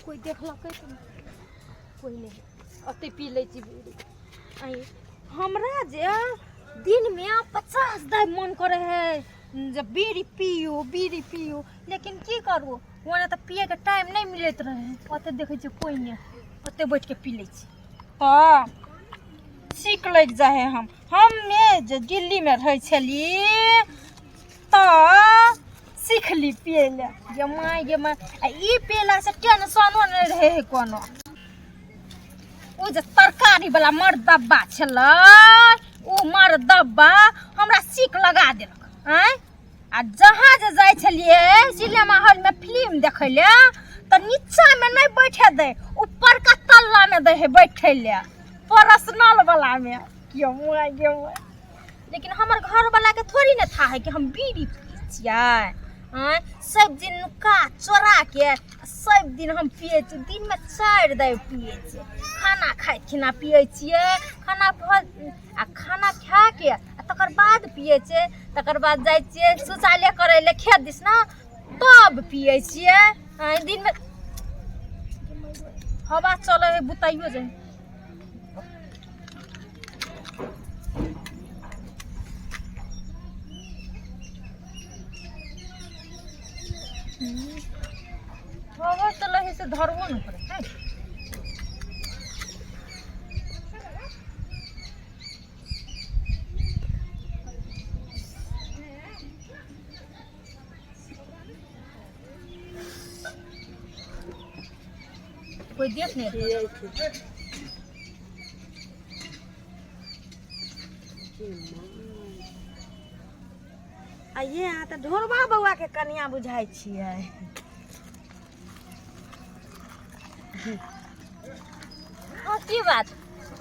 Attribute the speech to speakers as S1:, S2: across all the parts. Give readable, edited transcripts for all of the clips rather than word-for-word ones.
S1: कोइ देखलकै तऽ नहि, कोइ नहि। ओते पी लै छी बीड़ी। आँय, हमरा जे दिनमे 50 दाइ मन करै है जे बीड़ी पियू, बीड़ी पियू, लेकिन की करू, ओना तऽ पियैके टाइम नहि मिलैत रहै। ओते देखै छियै कोइ नहि, ओते बैठके पी लै छी तऽ सीख लागि जाइ है। हमे जे दिल्लीमे रहै छली तऽ सीखली पियै लए। गे माय, गे माय, आ ई पियलासँ टेंशनो नहि रहै है कोनो। ओ जे तरकारी वाला मर्दब्बा छलै, ओ मर्दब्बा हमरा सीख लगा देलक। आँय, आ जहाँ जे जाइ छलियै सिनेमा हॉलमे फिल्म देखै लए तऽ नीचामे नहि बैठे दै, ऊपरका तल्लामे दै है बैठे लए, पर्सनल वालामे। गे माय, गे माय, लेकिन हमर घरवलाके थोड़ी ने था है कि हम बीड़ी पियै छियै। आँय, सब दिन नुका चोरा के सब दिन हम पियै छियै। दिनमे 4 दाइ पियै छियै। खाना खाइत खिना पियै छियै, खाना आ खाना खाके आ तकर बाद पियै छियै। तकर बाद जाइ छियै शौचालय करै लए खेत दिस ने, तब पियै छियै। आँय, दिनमे हवा चलै है, बुताइयो जाइ। हवा चलै है से धरबो नहि करै है। कोई देख नहीं।
S2: आइए, अहाँ तऽ ढोरबा बौआ के कनिया बुझाइ छियै।
S1: हाँ, की बात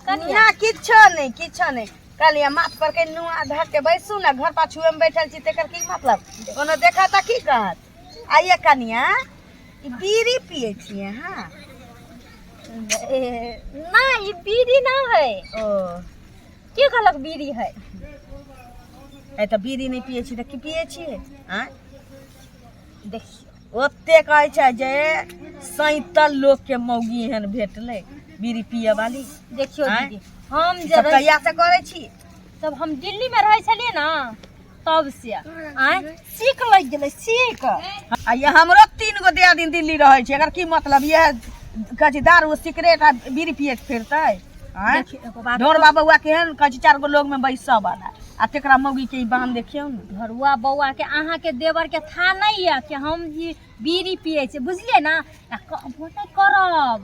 S1: कनिया?
S2: ना, किछो नहि, किछो नहि। कहलियै माथ पर के नुआ धर के बैसू ने, घर पाछुए में बैठल छी, तेकर की मतलब? कोनो देखत तऽ की कहत? आइए कनिया, ई बीड़ी पियै छियै अहाँ?
S1: ए, ना, ई बीड़ी ना है।
S2: ओ।
S1: के कहलक बीड़ी है?
S2: ए, तऽ बीड़ी नहि पियै छी तऽ की पियै छियै? आँय?
S1: देखियौ।
S2: ओते कहै छै जे सैतल लोक के मौगी एहन भेटलै बीड़ी पियै वाली।
S1: देखियौ।
S2: आँय?
S1: दीदी, हम जे
S2: सब
S1: रहै
S2: कहिया से करै छी?
S1: तब हम दिल्ली में रहै छलियै ने, तब से। आँय, सीख लागि गेलै सीख।
S2: आ ये हमरो 3 गो दियादिन दिल्ली रहै छै, एकर की मतलब? ये कहै छै दारू सिगरेट आ बीड़ी पियैत फिरतै? आँय?
S1: देखियौ, एगो बात।
S2: ढोरबा बौआ केहन कहै छै 4 गो लोग में बैसऽ वाला, आ तेकरा मौगी के ई बाम देखियौ ने।
S1: घरुआ बौआ के, अहाँके देवर के था नहीं यऽ कि हम ई बीड़ी पियै छियै, बुझलियै ने? आ कहबो नहि करब,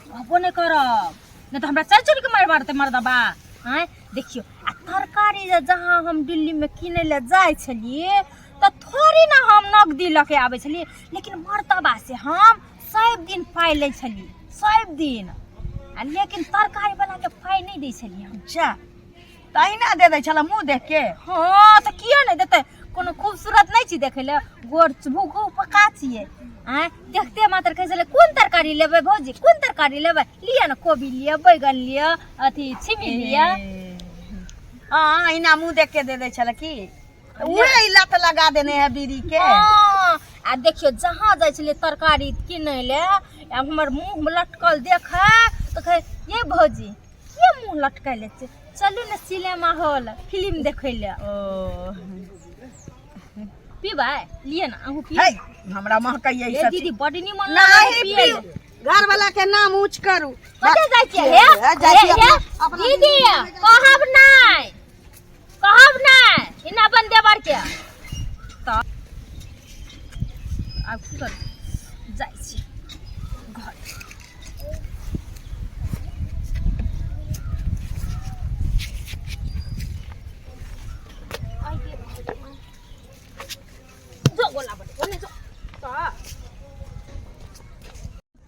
S1: कहबो नहि करब, नहि तऽ हमरा चढ़ि चढ़ि के मारि मारतै मर्दबा। आँय, देखियौ, आ तरकारी जे जहाँ हम दिल्लीमे किनै लए जाइ छलियै तऽ थोड़ी ने हम नगदी लऽ के आबै छलियै, लेकिन मर्दबा से हम सब दिन पाइ लै छलियै, सब दिन, आ लेकिन तरकारी वाला के पाइ नहि दै छलियै हम।
S2: अच्छा, तहिना दे दै छल मुँह देख के?
S1: हँ, तऽ किया नहि देतै? कोनो खूबसूरत नहि छी देखै लए, गोर भूखू पका छियै। आँय, देखते मात्र कहै छलै, कोन तरकारी लेबै भौजी, कोन तरकारी लेबै? लिअ ने, कोबी लिअ, बैगन लिअ, अथी छिमी लिअ।
S2: हँ, अहिना मुँह देख के दे दै छल की? उहे ई लत लगा देने है बीड़ी के।
S1: हँ, आ देखियौ, जहाँ जाइ छलियै तरकारी किनै लए, आ हमर मुँह लटकल देखै तऽ कहै, ये भौजी, किया मुँह लटकैले छै? चलू ने सिनेमा हॉल फिल्म देखै लए।
S2: ओ।
S1: पीबै लिअ ने, अहूँ पीबै।
S2: है, हमरा महकैया ई
S1: ए
S2: सब।
S1: दीदी, बड निमन लागै
S2: नहीं
S1: पियै
S2: पीउ। घर वाला के नाम ऊंच करू।
S1: कतऽ जाइ छियै हे?
S2: हे, जाइ
S1: हे,
S2: छी
S1: हे,
S2: अपना
S1: दीदी, कहब नहि, कहब नहि इना अपन देवर के। तऽ आब की करू, जाइ छी घर। जो गोला बटे ओने जो तऽ।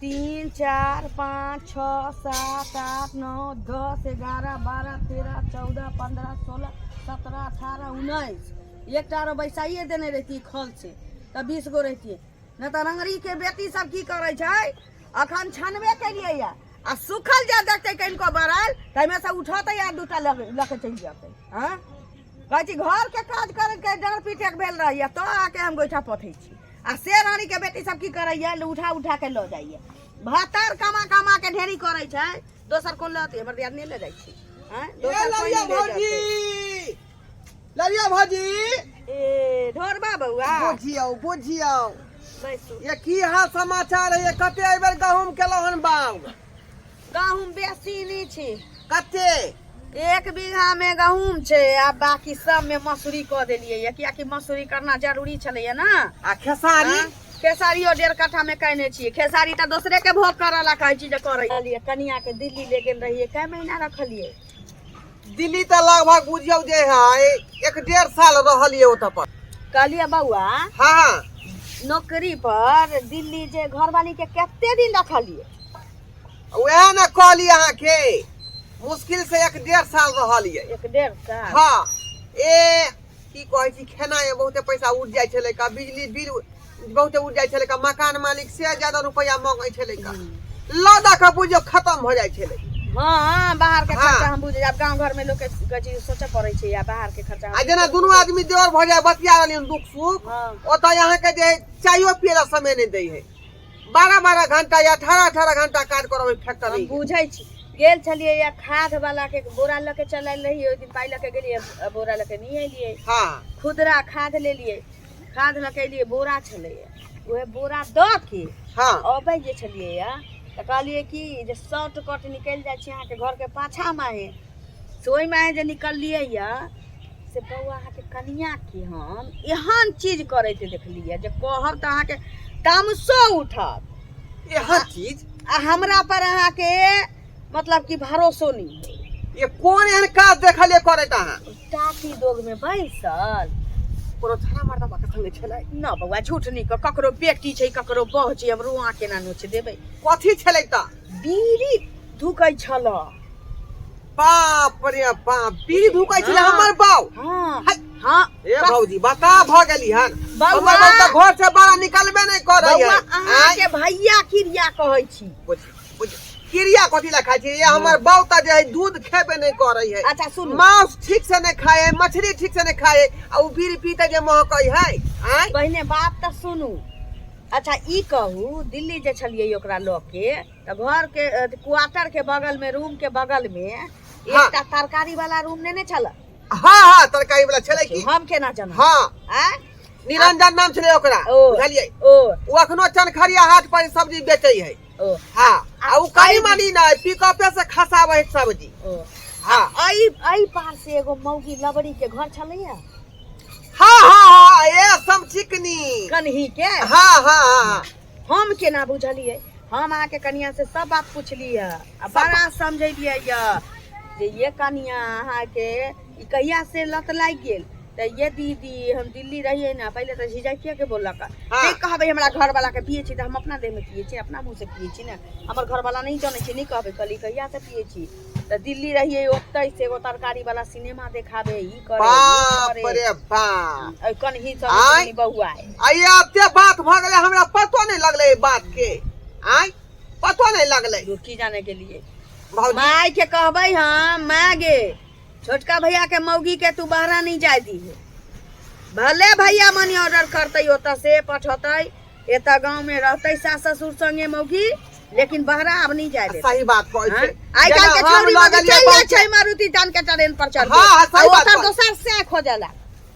S2: 3 4 5 6 7 8 9 10 11 12 13 14 15 16 17 18 19। एकटा आरो बैसाइए देने रहितियै खल से तऽ 20 गो रहितियै। नहि तऽ रंगरी के बेटी सब की करै छै, अखन छनबे केलियै या आ सुखल जे देखतै कनिको बड़ायल, ताहिमे से उठतै आ 2टा लऽ के चलि जेतै। आँय, कहै छी घरके काज करैके डाँड़ पीटैके भेल रहैया तऽ आके हम गोइठा पथै छी, आ से रानीके बेटी सब की करैया, उठा उठा के लऽ जाइया। भातार कमा कमा के ढेरी करै छै, दोसर कोन लतै? हमर दियादनी ले जाइ छै। आँय,
S3: ए
S2: दोसर कोइ
S3: ललिया
S2: नहि ले
S3: भौजी,
S2: जेतै।
S3: ललिया भौजी।
S2: ए ढोरबा बौआ।
S3: बुझियौ बुझियौ।
S2: बैसू।
S3: ये की हाल समाचार है? ये कते एहि बेर गहूम केलहुँ हन बाग?
S2: गहूम बेसी नहि छै।
S3: कते?
S2: 1 बीघा में गहूम छै आ बाकी सब में मसूरी कऽ देलियै ये, कियाकि मसूरी करना जरूरी छलैया ना।
S3: आ खेसारी?
S2: हाँ, खेसारियो 1.5 कट्ठा में कयने छियै। खेसारी तऽ दोसरे के भोग करऽ ला कहै छी जे करै छलियै। कनिया के दिल्ली ले गेल रहियै, कै महीना रखलियै?
S3: दिल्ली तऽ लगभग बुझियौ जे है 1-1.5 साल रहलियै ओतऽ पर।
S2: कहलियै बौआ,
S3: हाँ।
S2: नौकरी पर दिल्ली जे घरवाली के कते दिन रखलियै?
S3: वएह ने कहली अहाँके, मुश्किल से 1-1.5 साल रहलियै।
S2: 1-1.5 साल?
S3: हाँ। ए की कहै छी, खेनाइ में बहुते पैसा उठि जाइ छलै का, बिजली बिल बहुते उठि जाइ छलै का, मकान मालिक से ज्यादा रुपैआ मांगै छलै का, लऽ दऽ कऽ बुझियौ खतम भऽ जाइ छलै।
S2: हाँ, बाहर के
S3: हाँ।
S2: खर्चा हम बुझै। आब गाँव घर में लोक के कहै छै सोचऽ पड़ै छै, या बाहर के खर्चा।
S3: आ जेना दुनू आदमी देवर भऽ जाय बतिया रहलियै दुख सुख,
S2: हाँ।
S3: ओतऽ अहाँके जे चायो पियै ला समय नहि दै है, 12-12 घंटा या 18-18 घंटा काज करबै फैक्ट्री।
S2: हम बुझै छी। गेल छलियै या खाद वाला के बोरा लऽ के चलल रहियै ओहि दिन, पाइ लऽ के गेलियै, बोरा लऽ के नहि एलियै।
S3: हाँ।
S2: खुदरा खाद लेलियै, खाद लऽ के एलियै, बोरा छलैया, उएह बोरा दऽ के
S3: हाँ।
S2: अबै जे छलियै या तऽ कहलियै कि जे शॉर्ट कट निकलि जाइ छै अहाँके घरके पाछा माहे, से ओहि माहे जे निकललियै या से बौआ अहाँके कनियाके हम एहन चीज करैत देखलियै जे कहब तऽ अहाँके तामसो उठत।
S3: एहन चीज?
S2: आ हमरा पर अहाँके मतलब कि भरोसो नहि होय।
S3: ये कोन एहन काज देखलियै करैत अहाँ?
S2: टाटी दोगमे बैसल
S3: कोनो छाना मर्दा के संगे छलै?
S2: न बौआ, झूठ नहि कह। ककरो बेटी छै, ककरो बहू छै, हम रुआ केना नोच देबै?
S3: कथी छलै तऽ?
S2: बीड़ी धुकै छल।
S3: बाप रे बाप, बीड़ी धुकै छलै?
S2: हाँ।
S3: हमर बाउ?
S2: हाँ।
S3: है।
S2: हाँ।
S3: ए भौजी, बता भऽ गेली हन।
S2: बौआ।
S3: हमर बाउ तऽ घर से बाहर निकलबे नहि करै
S2: बौआ
S3: है।
S2: अहाँके भैया क्रिया कहै छी।
S3: बुझ बुझ, क्रिया कथी ला खाइ छी? ये हमर बाउ तऽ जे है दूध खेबे नहि करै है।
S2: अच्छा सुनू।
S3: मांस ठीक से नहि खाय है, मछली ठीक से नहि खाय है, आ उ बीड़ी पीते जे महकै है। आँय?
S2: पहिने बात तऽ सुनू। अच्छा ई कहू, दिल्ली जे छलियै ओकरा लऽ के तऽ घर के क्वार्टर के बगल में, रूम के बगल में एकटा तरकारी वाला रूम नेने छल?
S3: हाँ हाँ, तरकारी वाला छलै की।
S2: हम केना जानब?
S3: हाँ।
S2: आँय?
S3: निरंजन नाम छलै ओकरा।
S2: ओ।
S3: बुझलियै?
S2: ओ।
S3: ओ अखनो चनखरिया हाट पर सब्जी बेचै है।
S2: ओ।
S3: हाँ, आ उ कनी मनी नहि, पिकअपे से खसाबै है सब्जी।
S2: ओ।
S3: हाँ।
S2: एहि एहि पार से एगो मौगी लबड़ी के घर छलैया?
S3: हाँ हाँ हाँ, ए सब चिकनी
S2: कन्ही के।
S3: हाँ हाँ हाँ।
S2: हम केना बुझलियै? हम अहाँके कनिया से सब बात पुछलियै आ बड़ा समझेलियै यऽ जे ये कनिया, अहाँके ई कहिया से लत लागि गेल? तऽ ये दीदी, हम दिल्ली रहियै ने पहिले तऽ झिझकिए के बोललक।
S3: हाँ।
S2: नहि कहबै हमरा घरवाला के पियै छी तऽ हम अपना देहमे पियै छी, अपना मुँह से पियै छी ने, हमर घरवाला नहि जनै छै, नहि कहबै। कहली कहिया से पियै छी? तऽ दिल्ली रहियै ओतै से एगो तरकारी वाला सिनेमा देखाबे, ई करे, उ
S3: बाप
S2: करे।
S3: रे बाप।
S2: एहि कन्ही सब
S3: आँय?
S2: कनी बौआ अइ।
S3: आइए एते बात भऽ गेलै, हमरा पतो नहि लगलै एहि बात के। आँय, पतो नहि लगलै।
S2: की जाने के लिए।
S3: भौजी।
S2: माय के कहबै हम, माय गे, छोटका भैया के मौगी के तू बहरा नहीं जाय दीहे। भले भैया मनी ऑर्डर करतै ओतऽ से पठौतै, एतऽ गाँव में रहतै सास ससुर संगे मौगी, लेकिन बहरा आब नहीं जाय देतै।
S3: सही बात कहै
S2: हाँ?
S3: छै।
S2: आइ काल्हि के
S3: जेना हम
S2: छौड़ी
S3: लऽ
S2: मौगी
S3: गेलियै
S2: चलि जाइ
S3: बहुत-
S2: छै मारुति जान के ट्रेन पर चढ़ के।
S3: हाँ, हाँ, सही
S2: आ
S3: बात
S2: ओकर
S3: कहै।
S2: दोसर से खोजला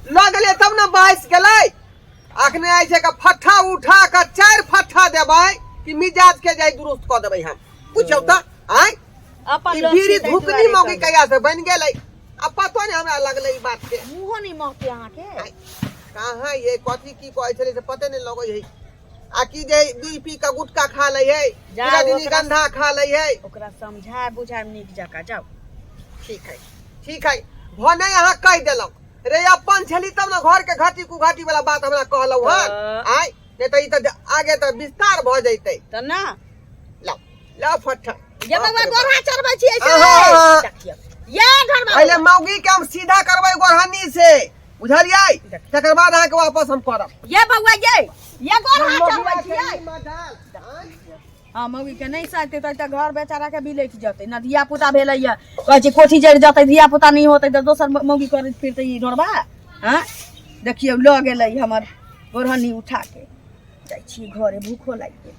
S3: लऽ गेलियै तब ने बहस गेलै। अखने आइ छै के फट्ठा उठा कऽ 4 फट्ठा देबै कि मिजाज के जाय दुरुस्त कऽ देबै हम। पूछौ तऽ आँय?
S2: अपन
S3: ई
S2: लोक
S3: बीड़ी
S2: छै ताहि
S3: धुकनी
S2: दुआरे
S3: मौगी
S2: कहलहुँ।
S3: कहिया से बनि गेलै आ पतो नहि हमरा लगलै ई बात के।
S2: मुँहो नहि महके अहाँके?
S3: आँय, कहाँ ये कथी की कहै छलै से पते नहि लगै है। आ की जे बीड़ी पी कऽ गुटखा खा लै है,
S2: जाउ
S3: रजनीगंधा खा लै है।
S2: ओकरा समझाय बुझाय नीक जकाँ जाउ।
S3: ठीक है ठीक है, भने अहाँ कहि देलहुँ रे, अपन छली तब ने घर के घाटी कुघाटी वाला बात हमरा कहलहुँ हन।
S2: तऽ-
S3: आँय, नहि तऽ ई तऽ आगे तऽ विस्तार भऽ जैतै।
S2: तऽ ना।
S3: लाउ लाउ फट्ठा।
S2: ये बौआ, गोरहा चढ़बै छियै से?
S3: अहाँ।
S2: देखियौ ये घरबा।
S3: पहिले मौगी के हम सीधा करबै गोरहनी से, बुझलियै? तकर बाद अहाँके वापस हम करब।
S2: ये बौआ, ये गोरहा चढ़बै छियै? हाँ, मौगी के नहीं साजते तऽ घर बेचारा के बिलटि जेतै ना। धिया पुता भेलै या कहै छै कोठी जरि जेतै, धिया पुता नहि होतै तऽ दोसर मौगी करैत फिरतै ई ढोरबा। हँ, देखियौ लऽ गेलै हमर गोरहनी उठा के। जाइ छी घरे, भूखो लागि गेल।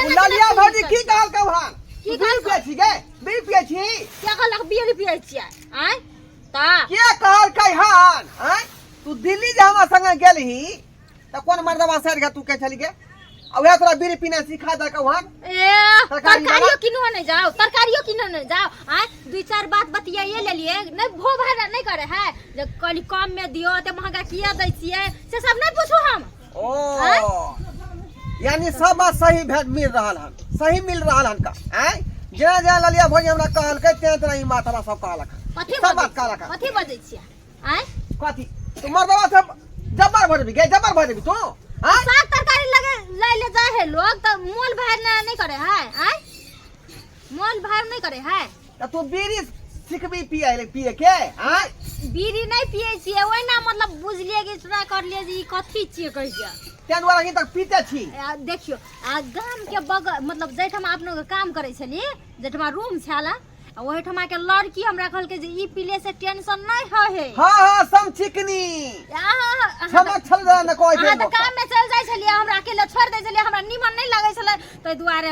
S3: ओ ललिया भौजी की कहलकौ हन?
S1: की
S3: तू बीड़ी
S1: कहलकौ?
S3: पियै छी गे? बीड़ी पियै छी?
S1: क्या कहलक बीड़ी पियै छियै आँय ता
S3: के कहलकै हन आँय? तू दिल्ली जे हमरा संगे गेलही तऽ कोन मर्दवा सड़ि गेल तू के छली गे? आ उएह तोरा बीड़ी पीना सिखा देलकौ हन?
S1: ए
S3: तरकारी
S1: तरकारियो
S3: वाला?
S1: किनो नहीं जाओ, तरकारियो किनो नहीं जाओ। आय दुई चार बात बतियाइए लेलिए, नहीं भो भाड़ा नहीं करे है जे कहली कम में दियो ते महंगा किया दै छियै, से सब नहीं पूछू हम।
S3: ओ यानी सब बात सही भेट मिल रहल हन, सही मिल रहल हन का आँय? जेना जेना ललिया भौजी हमरा कहलकै तेना तेना ई बात हमरा सब कहलक हन।
S1: कथी
S3: सब बात
S1: बजै
S3: कहलक हन।
S1: कथी बजै छियै आँय?
S3: कथी तू मर्दवा सब जब्बर भऽ जेबही गे, जब्बर भऽ जेबही तू आँय?
S1: साग तरकारी लगे लै ले जाय है लोग त मोल भाव नहीं करे है। आँय मोल भाव नहीं करे है।
S3: तऽ तू बीड़ी सिखबी पिए पिए के आँय?
S1: बीड़ी नहीं पिए छियै ओहिना, मतलब बुझलियै कि ट्राई कर लियै जे ई कथी छियै कहि के,
S3: ताहि दुआरे अखन तक पीते छी।
S1: आ, देखियौ आ गाम के बगल मतलब जाहिठाम अपनो के काम करै छलियै, जाहिठमा रूम छल, आ ओहिठमा के लड़की हमरा कहलकै जे ई पीले से टेंशन नहीं होइ है।
S3: हाँ हाँ सम चिकनी
S1: अहाँ
S3: छमक छल न कहै छै
S1: अहाँ तऽ
S3: लोक।
S1: काम में चलि जाइ छलियै, हमरा अकेले छोड़ि दै छलियै, हमरा निमन नहि लगै छलै, ताहि दुआरे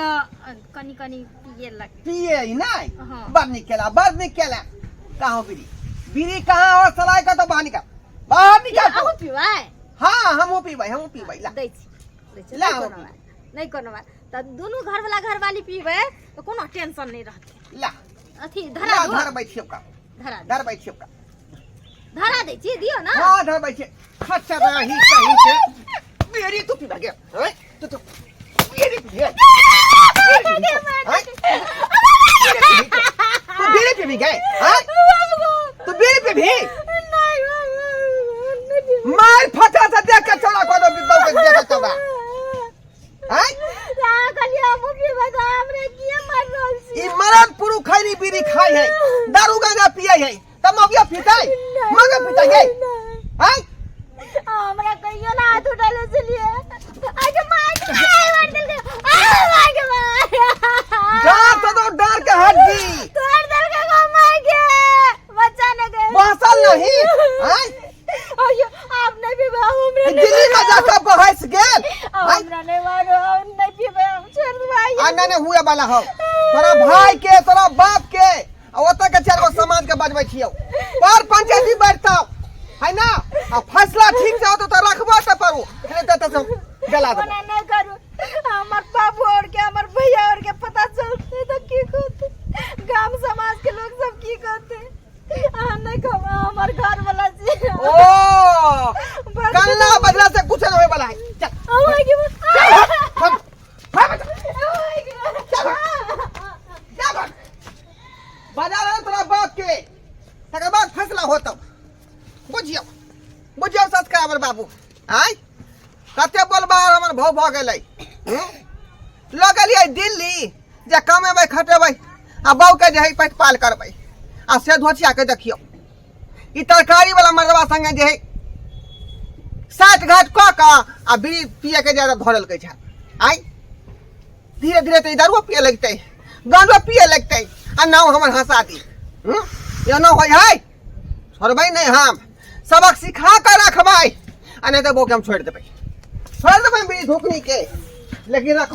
S1: कनि कनि पिए लग
S3: पिए ही नहीं।
S1: हाँ।
S3: बड़ नीक केला, बड़ नीक केला। कहाँ हो बीड़ी? बीड़ी कहाँ हो? सलाइ का तो बाहर निकाल, बाहर निकाल तू।
S1: अहूँ पीबै?
S3: हाँ हमहूँ पीबै, हमहूँ पीबै। ला
S1: दै छी, दै छी।
S3: ला
S1: नहि
S3: हम
S1: कोनो बात नहि, कोनो बात। तऽ दुनू घरवला घरवाली पीबै तऽ कोनो टेंशन नहि रहतै।
S3: ला
S1: अथी धरा
S3: ला
S1: दो।
S3: धरबै छियौ का,
S1: धरा दे।
S3: धरबै छियौ का।
S1: धरा दै छी, दियौ ना।
S3: हाँ धरबै छियै। खच्चर रही कहीं से बीड़ी तू पीबा गे? हैं? तू तू बीड़ी पी गे? हैं? तू बीड़ी पीबी गे? हैं? तू बीड़ी पीबी? मार फटा से देख के चौड़ा कऽ दो, दो के देख के चौड़ा। हैं? ई मरद पुरुष खैनी बीड़ी खाई है, दारू गांजा पिए है, तब मौगिया पीतै, मौगिया पीतै गे? हैं?
S1: हमरा कहियो ना हाथ उठाले छलिए। आगे मार के मार देलकै, आ मार के मार
S3: डार तो दो, डार के हड्डी
S1: तोड़ देलकै गो मार के, बच्चा ने गए
S3: बहसल नहीं। हैं?
S1: अयो आप नहीं पीबे, हमरा नहीं
S3: दिल्ली में जाकर बहस गेल।
S1: अब
S3: हैं?
S1: हमरा नहीं मारो, हम नहीं पीबे, हम छोड़ देबै।
S3: आ नहीं नहीं हुए वाला हो तोरा भाई के, तोरा बाप के, आ ओतऽ के चारि गो समाज के बजबै छियौ, पर पंचायती बैठतौ है ना, आ फैसला ठीक से होतौ तऽ रखबो तऽ परू, नहीं तऽ तऽ गला देबो।
S1: ओना नहीं करू, हमर बाबू और के हमर भैया और के पता चलते तो की कहते, गांव समाज के लोग सब की कहते। अहाँ नहीं कहब, हमर घर वाला छी।
S3: ओ कन्ना बजला से कुछ नहीं होए वाला है। चल चल हम हम चल जा भाग। बाजार आन तोरा बाप के, तकर बाद फैसला होतौ। बुझियौ बुझियौ सब्सक्राइबर बाबू, आँय कते बोलबा हमर भाव भऽ गेलै। हूँ? लऽ गेलियै दिल्ली जे कमेबै खटेबै आ बहूके जे है प्रतिपाल करबै, आ से धोचिया के देखियौ ई तरकारी वाला मर्दबा संगे जे है साठ घाट कऽ कऽ आ बीड़ी पिए के ज्यादा धऽ लेलकै छै। आँय धीरे धीरे तऽ ई दारुओ पिए लगतै, गांजो पिए लगतै, आ नाव हमर हंसा दी। हूँ? एना होइ है? छोड़बै नहि, हम सबक सिखा कऽ रखबै, आ नहि तऽ बहूके हम छोड़ि देबै, छोड़ि देबै बीड़ी धुकनी के, लेकिन रखबै।